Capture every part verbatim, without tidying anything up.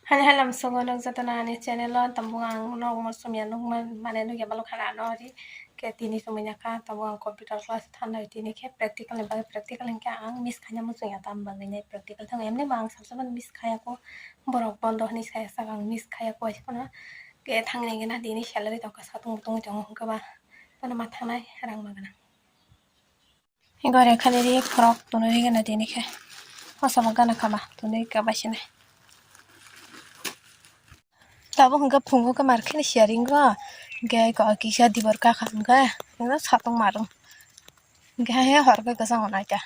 Hani halam sugo nok jotono ani channel o, tabuk ang nok mo sumya nukman, mane nukya balok khana ano ri. Ke tini sumui naka, tabuk ang computer class thanai, tini khe practical ni bagwi, practical hinkhe ang miss khaina muchungya, tam bagwi nai practical thango. Emni bo ang sabsa miss khaya ko, borok bondo hinwi saya saka ang miss khaya ko, ai phano ke thangnai gana tini salary tongkha, satung tungwi tongo hwnkhe ba, bono ma thangnai rang ma gana. Gore khani ri frok tunui ri gana tini khe. Hosa bo gana khama tunui ka bai sinai. Tabuk hwnkhe phungo khe mar khini sharing go. Hwnkhe ko kisa dibor kakha hwnkhe. Hwnkhe satung marung. Hwnkhe hai hor khe kwchang naikha.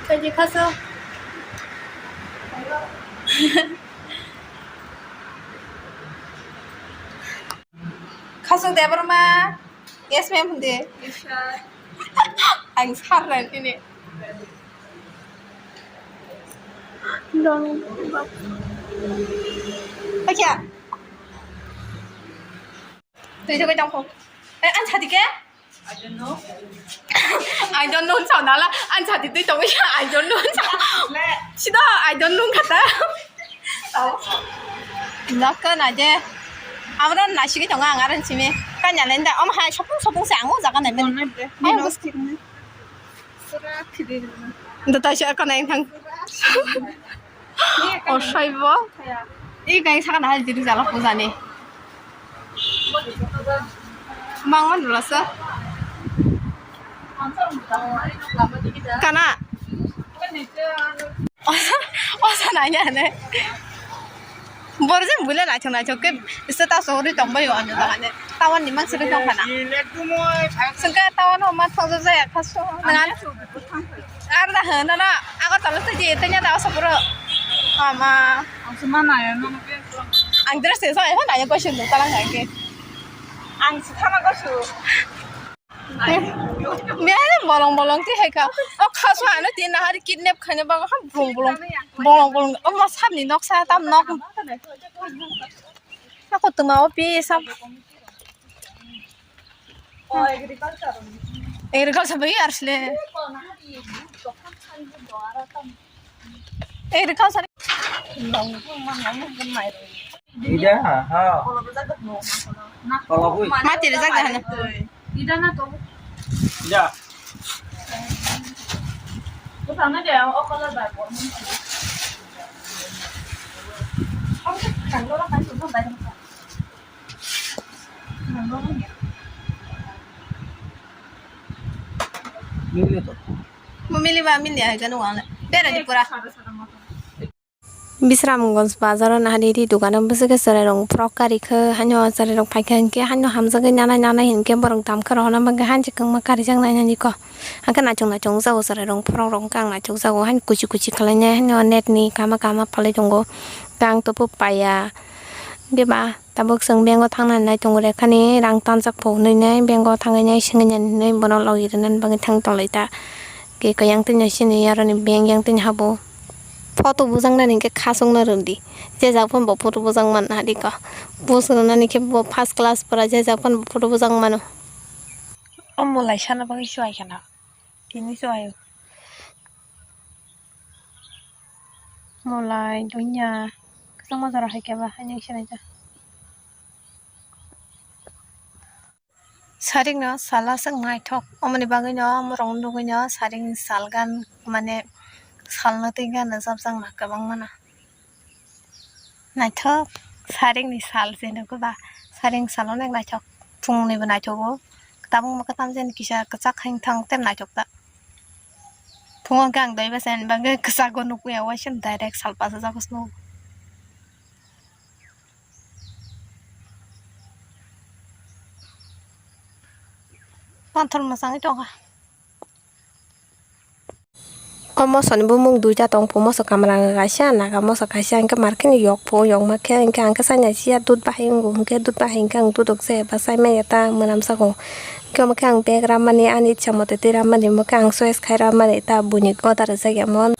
Kaji khaso. Khasuk Debbarma, yes ma'am, hindi. Yes, sir. Ang sir na tini. Dong. Acha. Tui jogai tong kho. Eh, ang sadi ke? I don't know. I don't know sa nala. Ang sadi tui tong ya. I don't know sa. Sida, I don't know kata. Nokha na je. Amro na sigi tonga ang aran simi. Kanya lenda om hai sopung sopung se ang o jaga nai men. Hai bus. Sura khidi. Nda ta sha ka nai thang. O saibo. I bang saka na hal diri jala pujani. Mangman dula sa. Kana? Osa, osa nanya ne. Borjin bule naithok naithok ke status o ri tongbai o ano dagane. Tawan ni mansiri tongkhana. Sengke tawan o ma thokjak jaya khasu. Nang ano. Ar da hwn no, Agartala tei di tanya da osa puro. Ama. Ang se ma naya no ke. Ang dress se sa, ha naya ko shin talang hai ke. Ang se thana ko su. Me bolong bolong ti hai ka. O khasu ano ti na hari kidnap khane bang ha bolong bolong. Bolong bolong. O ma sabni noksa tam nok. Ako tuma o pi sab. Agriculture bai arsle. Agriculture. Ida, ha. Kolobui. Mati rijak da hana. Ida na to. Ida. Ko sana de o kolor ba. Mili to. Mo mili ba mili ai gano wala. Bera di pura. Bisramganj bazar o nahari ri dogano bwswk khe chwrairok frok kari khe haino chwrairok phaikha hinkhe haino hamjagwi nanai nanai hinkhe borok damkhe rohorna bagwi hanjak kwbangma karijak nainani kok. Hwnkhe naithok naithok wngjago chwrairok frok rok hwnkhe ang naithok jago haino kuchi kuchi khlainai haino net ni kama kama phalwi tongo. Tei ang topuk paiya. Beba tabuk chwng bank o thangna hinwi tongo rekhani rang tanjak pho hinwi nai bank o thangwi nai swngwi nai hinwi bono logi rwna bagwi thang tonglai ta. Khe khe yang twi nai sini aroni bank yang twi habo. Photo bujak nani hinkhe khasok no rwdi. Je jak phano bo photo bujak man nahari ko. Post rwnani khe bo first class pora je jak phano bo photo bujak mano. Omo lai sana bagwi suai khana. Tini suai o. Molai, dunya, kwchangma jora hai khe ba, haino se naijak. Sarik no sal aswk naithok, omoni bagwi no morok nugwi no sarik ni sal gan, mane sal no twi gan rwchapjak na kwbangma no. Naithok, saring ni sal se nugo ba, saring sal onek naithok, phung ni bo naithogo, tabuk ma kwtam jani kisa kwchak hai thang tei naithok ta. Phungo hwnkhe ang doi bachani bagwi kwchak o nukya, waisa direct sal pasajago se nugo. Panthor mwchangwi tongkha. O moso ni bumung duita tong phu, moso kamra kaisa, naga moso kaisa, hwnkhe mar khe yok phu, yok ma khe hwnkhe ang khe chai nai sia dud bahai wngo, hwnkhe dud bahai hwnkhe ang dudok je bachai manya ta mwnam sago, hwnkhe omo khe ang bag ramani ani ichha mote twi ramani, omo khe ang choice khai ramani ta buini order rijak ya mon.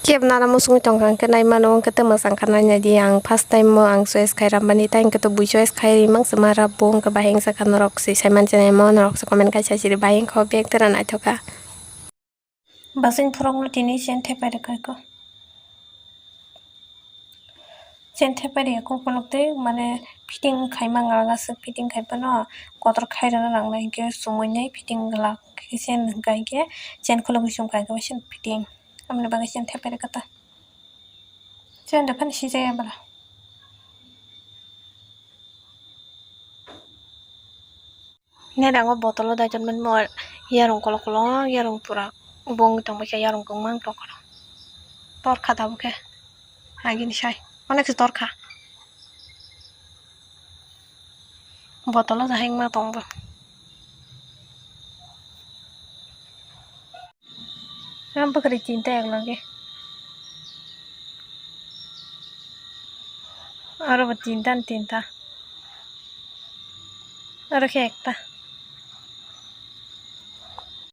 Kebo nana musungwi tongkha hwnkhe naimano hwnkhe tei mwchang kha nainai di ang first time o ang choice khai rambani tei hwnkhe to bui choice khai rimang se mara bo hwnkhe bahai wngsa kha norok se saiman chenai mo norok se comment kaisa siri bahai wngkha o bag tera naithok kha. Basing phurokno tini chen thepai rwkha kho. Chen thepai rwya kho phunuk tei mane fitting khaima nang aswk fitting khai phano kotor khai rwna nangnai hinkhe chumui nai fitting glak khe chen hwnkha hinkhe chen khulugwi chumkha hinkhe bai se fitting. Aboni bagwi chen thepai rwkha ta. Chen da phano sijaya bwla. Nini rango botolo daiton manmo yarung kolok kolok yarung pura bong tongbaikha yarung kwbangma tongkha torkha tabukhe agini sai onek se torkha botolo dahai wngma tongbo. Ah, bwkhrwi tinta ek loge. Aro bo tinta ni tinta. Aro khe ekta.